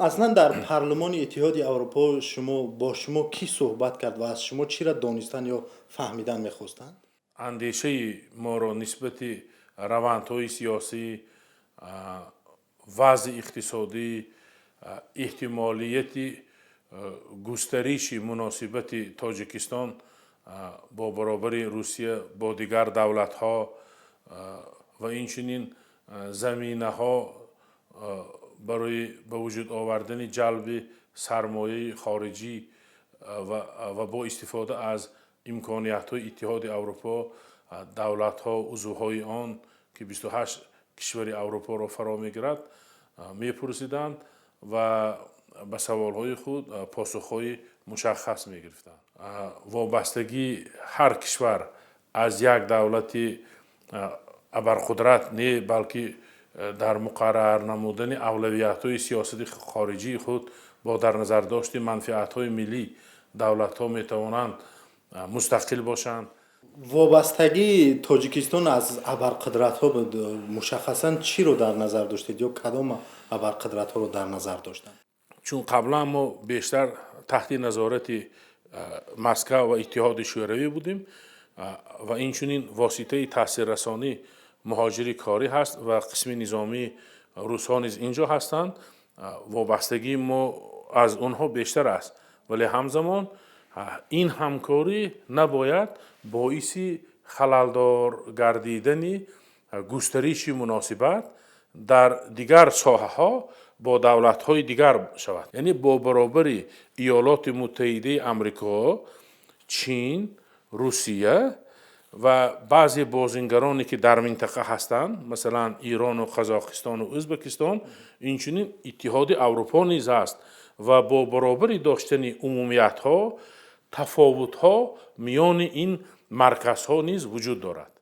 Аслан дар парлумони Иттиҳоди Аврупо шумо бо шумо кӣ суҳбат кард ва аз шумо чиро донистан ё фаҳмидан мехостанд? Андешаи моро нисбати равандҳои сиёсӣ, вазъи иқтисодӣ, эҳтимолияти густариши муносибати Тоҷикистон бо баробари Русия, бо дигар давлатҳо ва инчунин заминаҳо барои ба вуҷуд овардани ҷалби сармояи хориҷӣ ва бо истифода аз имкониятҳои Иттиҳоди Аврупо, давлатҳо, узвҳои он, ки 28 кишвари Аврупоро фаро мегирад, мепурсиданд ва ба саволҳои худ посухҳои мушаххас мегирифтанд. Вобастагии ҳар кишвар аз як давлати абарқудрат не, балки дар муқаррар намудани авлавиятҳои сиёсати хориҷии худ бо дар назардошти манфиатҳои миллӣ давлатҳо метавонанд мустақил бошанд. Вобастагии Тоҷикистон аз абарқудратҳо буд, мушаххасан чиро дар назар доштед ё кадом абарқудратҳоро дар назар доштанд? Чун қаблан мо бештар таҳти назорати Москва ва Иттиҳоди Шӯравӣ будем ва инчунин воситаи таъсиррасонӣ муҳоҷири корӣ ҳаст ва қисми низомии русҳо низ ин ҷо ҳастанд, вобастагии мо аз онҳо бештар аст, вале ҳамзамон ин ҳамкорӣ набояд боиси халалдор гардидани густариши муносибат дар дигар соҳаҳо бо давлатҳои дигар шавад, яъне бо баробари Иёлоти Муттаҳидаи Амрико, Чин, Русия ва баъзе бозингароне, ки дар минтақа ҳастанд, масалан Ирону Қазоқистону Ӯзбекистон, инчунин Иттиҳоди Аврупо низ аст ва бо баробари доштани умумиятҳо тафовутҳо миёни ин марказҳо низ вуҷуд дорад.